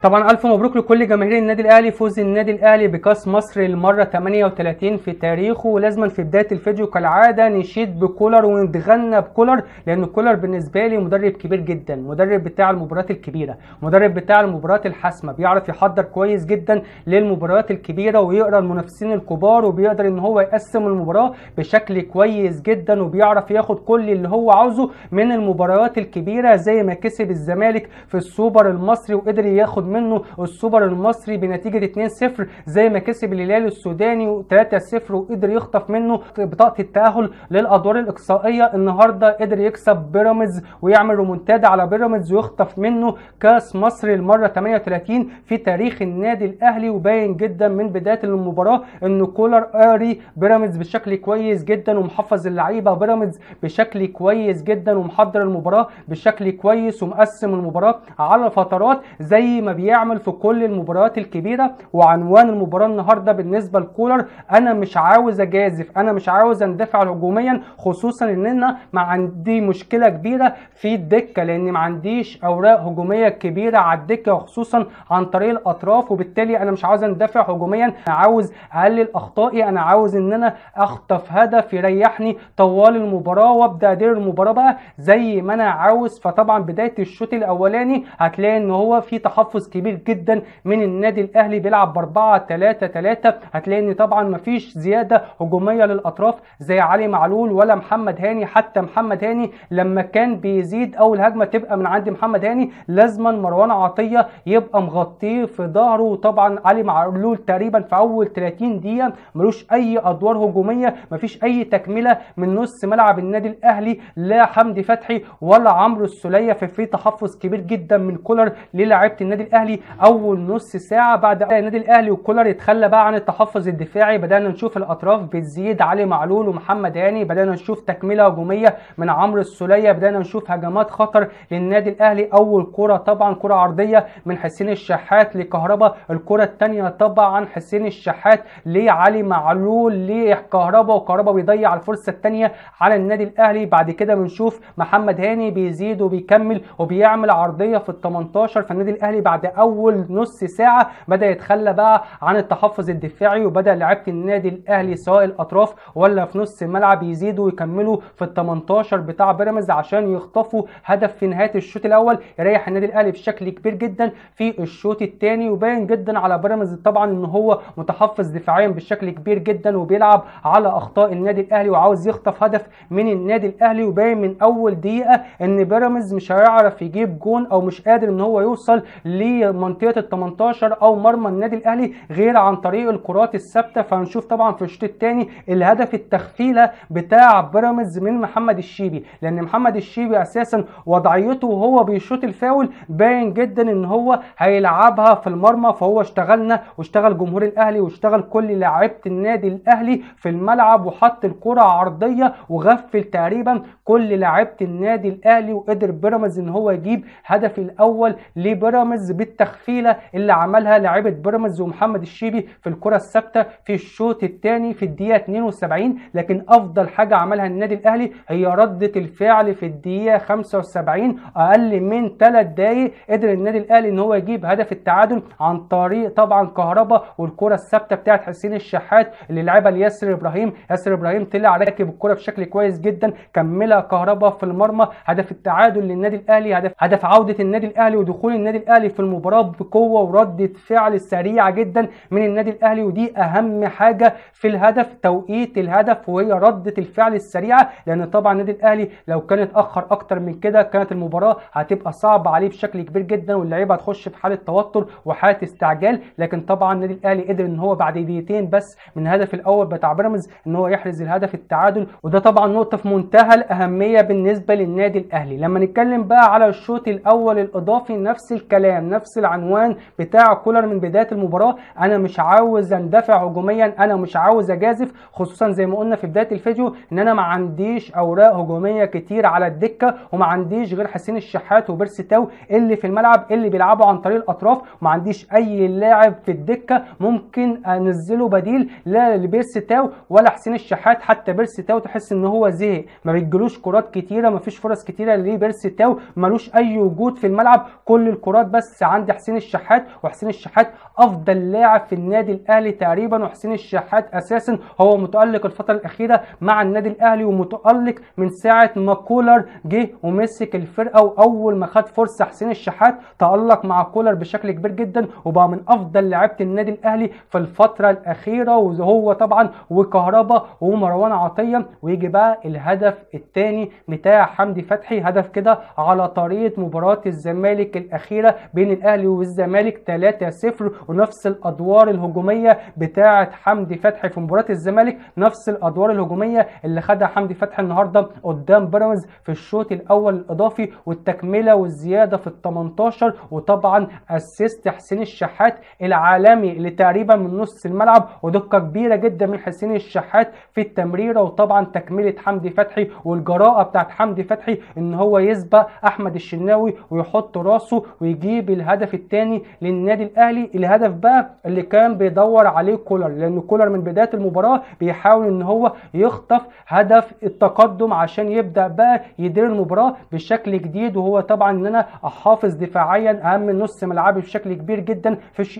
طبعا الف مبروك لكل جماهير النادي الاهلي، فوز النادي الاهلي بكاس مصر للمرة 38 في تاريخه. ولازما في بداية الفيديو كالعادة نشيد بكولر ونتغنى بكولر، لان كولر بالنسبة لي مدرب كبير جدا، مدرب بتاع المباريات الكبيرة، مدرب بتاع المباريات الحاسمة، بيعرف يحضر كويس جدا للمباريات الكبيرة ويقرا المنافسين الكبار، وبيقدر ان هو يقسم المباراة بشكل كويس جدا، وبيعرف ياخد كل اللي هو عاوزه من المباريات الكبيرة، زي ما كسب الزمالك في السوبر المصري وقدر ياخد منه السوبر المصري بنتيجة 2-0، زي ما كسب الهلال السوداني 3-0 وقدر يخطف منه بطاقة التأهل للأدوار الإقصائية. النهارده قدر يكسب بيراميدز ويعمل ريمونتادا على بيراميدز ويخطف منه كاس مصر المرة 38 في تاريخ النادي الأهلي. وباين جدا من بداية المباراة ان كولر قاري بيراميدز بشكل كويس جدا، ومحفظ اللعيبة بيراميدز بشكل كويس جدا، ومحضر المباراة بشكل كويس، ومقسم المباراة على فترات زي ما بيعمل في كل المباريات الكبيرة. وعنوان المباراة النهارده بالنسبة لكولر، انا مش عاوز اجازف، انا مش عاوز اندفع هجوميا، خصوصا ان انا ما عندي مشكلة كبيرة في الدكة، لان ما عنديش اوراق هجومية كبيرة على الدكة، وخصوصا عن طريق الاطراف، وبالتالي انا مش عاوز اندفع هجوميا، انا عاوز اقلل اخطائي، انا عاوز ان انا اخطف هدف يريحني طوال المباراة وابدا ادير المباراة بقى زي ما انا عاوز. فطبعا بداية الشوط الاولاني هتلاقي ان هو في تحفظ كبير جدا من النادي الاهلي، بيلعب ب 4-3-3، هتلاقي ان طبعا مفيش زيادة هجومية للاطراف زي علي معلول ولا محمد هاني. حتى محمد هاني لما كان بيزيد اول هجمة تبقى من عند محمد هاني، لازما مروان عطية يبقى مغطيه في ظهره. وطبعا علي معلول تقريبا في اول 30 دقيقة ملوش اي ادوار هجومية، مفيش اي تكمله من نص ملعب النادي الاهلي، لا حمدي فتحي ولا عمرو السوليه. ففي تحفظ كبير جدا من كولر للاعيبه النادي الاهلي اول نص ساعة. بعد النادي الاهلي وكولر يتخلى بقى عن التحفظ الدفاعي، بدانا نشوف الاطراف بتزيد، علي معلول ومحمد هاني، بدانا نشوف تكمله هجومية من عمرو السوليه، بدانا نشوف هجمات خطر للنادي الاهلي. اول كره طبعا كره عرضية من حسين الشحات لكهربا، الكره الثانية طبعا حسين الشحات لعلي معلول لكهربا، وكهربا بيضيع الفرصة الثانية على النادي الاهلي. بعد كده بنشوف محمد هاني بيزيد وبيكمل وبيعمل عرضية في ال 18. فالنادي الاهلي بعد اول نص ساعة بدا يتخلى بقى عن التحفظ الدفاعي، وبدا لعيبة النادي الاهلي سواء الاطراف ولا في نص الملعب يزيدوا ويكملوا في ال 18 بتاع بيراميدز عشان يخطفوا هدف في نهاية الشوط الاول، يريح النادي الاهلي بشكل كبير جدا في الشوط الثاني. وباين جدا على بيراميدز طبعا ان هو متحفظ دفاعيا بشكل كبير جدا، وبيلعب على اخطاء النادي الاهلي وعاوز يخطف هدف من النادي الاهلي. وباين من اول دقيقة ان بيراميدز مش هيعرف يجيب جون، او مش قادر ان هو يوصل لمنطقه ال 18 او مرمى النادي الاهلي غير عن طريق الكرات الثابتة. فهنشوف طبعا في الشوط الثاني الهدف التخفيله بتاع بيراميدز من محمد الشيبي، لان محمد الشيبي اساسا وضعيته وهو بيشوط الفاول باين جدا ان هو هيلعبها في المرمى، فهو اشتغلنا واشتغل جمهور الاهلي واشتغل كل لاعيبه النادي الاهلي في الملعب، وحط الكره عرضية وغفل تقريبا كل لاعيبه النادي الاهلي، وقدر بيراميدز ان هو يجيب هدف الاول لبيراميدز بالتخفيله اللي عملها لاعيبه بيراميدز ومحمد الشيبي في الكره الثابتة في الشوط الثاني في الدقيقة 72. لكن افضل حاجة عملها النادي الاهلي هي رده الفعل في الدقيقة 75، اقل من 3 دقائق قدر النادي الاهلي ان هو يجيب هدف التعادل عن طريق طبعا كهربا والكره الثابتة بتاعت حسين الشحات اللي لعبها لياسر ابراهيم. ياسر ابراهيم طلع راكب الكره بشكل كويس جدا، كملها كهربا في المرمى، هدف التعادل للنادي الاهلي، هدف عوده النادي الاهلي ودخول النادي الاهلي في المباراة بقوة ورده فعل سريعة جدا من النادي الاهلي. ودي اهم حاجة في الهدف، توقيت الهدف وهي رده الفعل السريعة، لان طبعا النادي الاهلي لو كان اتاخر اكتر من كده كانت المباراة هتبقى صعبة عليه بشكل كبير جدا، واللعيبة هتخش في حاله توتر وحاله استعجال. لكن طبعا النادي الاهلي قدر ان هو بعد دقيقتين بس من الهدف الاول بتاع بيراميدز ان هو يحرز الهدف التعادل، وده طبعا نقطة في منتهى الاهمية بالنسبة للنادي الاهلي. لما نتكلم بقى على الشوط الاول الاضافي، نفس الكلام، نفس العنوان بتاع كولر من بداية المباراة، انا مش عاوز اندفع هجوميا، انا مش عاوز اجازف، خصوصا زي ما قلنا في بداية الفيديو ان انا ما عنديش اوراق هجومية كتير على الدكة، وما عنديش غير حسين الشحات وبيرسي تاو اللي في الملعب اللي بيلعبوا عن طريق الاطراف، وما عنديش اي لاعب في الدكة ممكن انزله بديل لا لبيرسي تاو ولا حسين الشحات. حتى بيرسي تاو تحس ان هو زهق، ما بيجيلوش كرات كتيرة، ما فيش فرص كتيرة لبيرسي تاو، ملوش اي وجود في الملعب، كل الكرات بس عند عند حسين الشحات، وحسين الشحات افضل لاعب في النادي الاهلي تقريبا، وحسين الشحات اساسا هو متالق الفترة الاخيرة مع النادي الاهلي، ومتالق من ساعة ما كولر جه ومسك الفرقة، واول ما خد فرصة حسين الشحات تالق مع كولر بشكل كبير جدا، وبقى من افضل لاعيبه النادي الاهلي في الفترة الاخيرة، وهو طبعا وكهربا ومروان عطية. ويجي بقى الهدف الثاني بتاع حمدي فتحي، هدف كده على طريقه مباراة الزمالك الاخيرة بين الاهلي والزمالك 3-0، ونفس الادوار الهجومية بتاعه حمدي فتحي في مباراة الزمالك، نفس الادوار الهجومية اللي خدها حمدي فتحي النهارده قدام بيراميدز في الشوط الاول الاضافي، والتكمله والزيادة في ال 18، وطبعا assist حسين الشحات العالمي اللي تقريبا من نص الملعب، ودقة كبيرة جدا من حسين الشحات في التمريره، وطبعا تكمله حمدي فتحي والجراءه بتاعت حمدي فتحي ان هو يسبق احمد الشناوي ويحط راسه ويجيب الهدف الثاني للنادي الاهلي. الهدف بقى اللي كان بيدور عليه كولر، لان كولر من بداية المباراة بيحاول ان هو يخطف هدف التقدم عشان يبدا بقى يدير المباراة بشكل جديد، وهو طبعا ان انا احافظ دفاعيا اهم من نص ملعبي بشكل كبير جدا،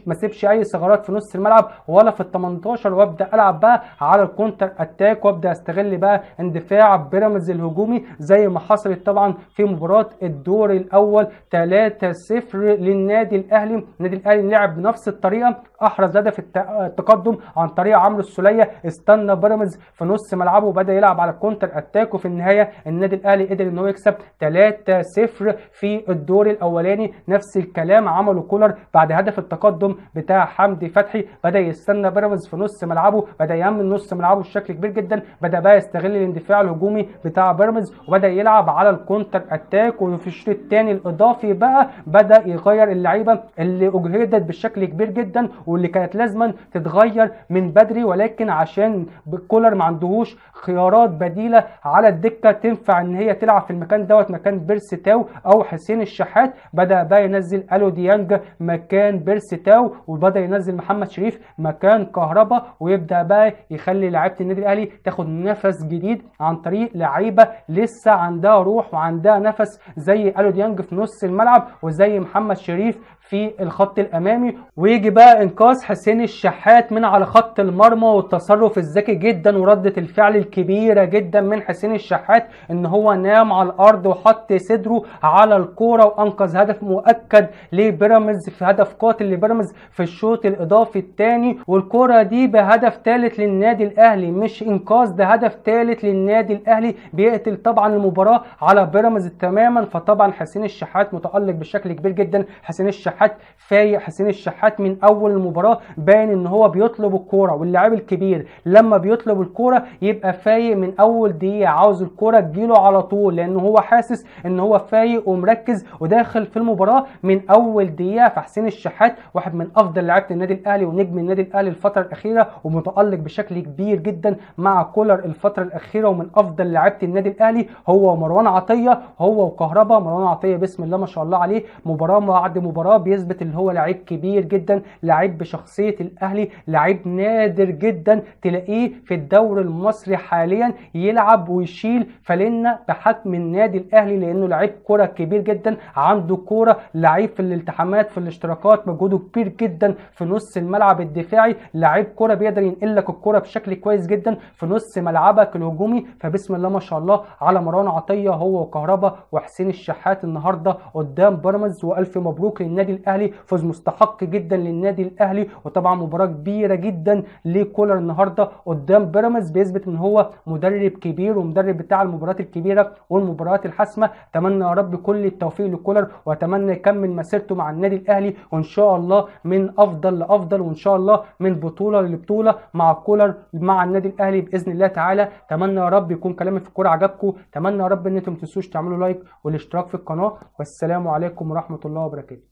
ما اسيبش اي ثغرات في نص الملعب ولا في ال 18، وابدا العب بقى على ال counter attack، وابدا استغل بقى اندفاع بيراميدز الهجومي زي ما حصلت طبعا في مباراة الدور الاول 3-0 للنادي الاهلي. النادي الاهلي لعب بنفس الطريقة، احرز هدف التقدم عن طريق عمرو السوليه، استنى بيراميدز في نص ملعبه وبدا يلعب على ال counter attack، وفي النهاية النادي الاهلي قدر ان هو يكسب 3-0 في الدور الاولاني. نفس الكلام عمله كولر بعد هدف التقدم بتاع حمدي فتحي، بدا يستنى بيراميدز في نص ملعبه، بدا يامن نص ملعبه بشكل كبير جدا، بدا بقى يستغل الاندفاع الهجومي بتاع بيراميدز وبدا يلعب على ال counter attack. وفي الشوط الثاني الاضافي بقى بدا يغير اللعيبة اللي اجهدت بشكل كبير جدا واللي كانت لازما تتغير من بدري، ولكن عشان كولر ما عندهوش خيارات بديله على الدكة تنفع ان هي تلعب في المكان دوت مكان بيرسي تاو او حسين الشحات، بدا بقى ينزل الو ديانج مكان بيرسي تاو، وبدا ينزل محمد شريف مكان كهربا، ويبدا بقى يخلي لعيبة النادي الاهلي تاخد نفس جديد عن طريق لعيبة لسه عندها روح وعندها نفس زي الو ديانج في نص الملعب وزي محمد شريف في الخط الامامي. ويجي بقى انقاذ حسين الشحات من على خط المرمى، والتصرف الذكي جدا وردة الفعل الكبيرة جدا من حسين الشحات ان هو نام على الارض وحط صدره على الكورة وانقذ هدف مؤكد لبيراميدز، في هدف قاتل لبيراميدز في الشوط الاضافي الثاني، والكوره دي بهدف ثالث للنادي الاهلي، مش انقاذ ده هدف ثالث للنادي الاهلي بيقتل طبعا المباراة على بيراميدز تماما. فطبعا حسين الشحات متالق بشكل كبير جدا، حسين الشحات فايق، حسين الشحات من اول المباراة باين ان هو بيطلب الكورة، واللاعب الكبير لما بيطلب الكورة يبقى فايق من اول دقيقة، عاوز الكورة تجيله على طول لان هو حاسس ان هو فايق ومركز وداخل في المباراة من اول دقيقة. فحسين الشحات واحد من افضل لعيبة النادي الاهلي ونجم النادي الاهلي الفترة الاخيرة، ومتالق بشكل كبير جدا مع كولر الفترة الاخيرة، ومن افضل لعيبة النادي الاهلي هو ومروان عطية، هو وكهربا. مروان عطية بسم الله ما شاء الله عليه مباراة بعد مباراة بيثبت اللي هو لعيب كبير جدا، لعيب بشخصية الاهلي، لعيب نادر جدا تلاقيه في الدوري المصري حاليا يلعب ويشيل فلنه بحجم النادي الاهلي، لانه لعيب كره كبير جدا، عنده كورة، لعيب في الالتحامات في الاشتراكات، مجهوده كبير جدا في نص الملعب الدفاعي، لعيب كره بيقدر ينقل لك الكورة بشكل كويس جدا في نص ملعبك الهجومي. فبسم الله ما شاء الله على مروان عطية هو وكهربا وحسين الشحات النهارده قدام بيراميدز، والف مبروك للنادي الاهلي، فوز مستحق جدا للنادي الاهلي، وطبعا مباراة كبيرة جدا لكولر النهارده قدام بيراميدز، بيثبت ان هو مدرب كبير ومدرب بتاع المباريات الكبيرة والمباريات الحاسمة. اتمنى يا رب كل التوفيق لكولر، واتمنى يكمل مسيرته مع النادي الاهلي، وان شاء الله من افضل لافضل، وان شاء الله من بطوله لبطولة مع كولر مع النادي الاهلي باذن الله تعالى. اتمنى يا رب يكون كلامي في الكورة عجبكم، اتمنى يا رب ان انتم ما تنسوش تعملوا لايك والاشتراك في القناة، والسلام عليكم ورحمة الله وبركاته.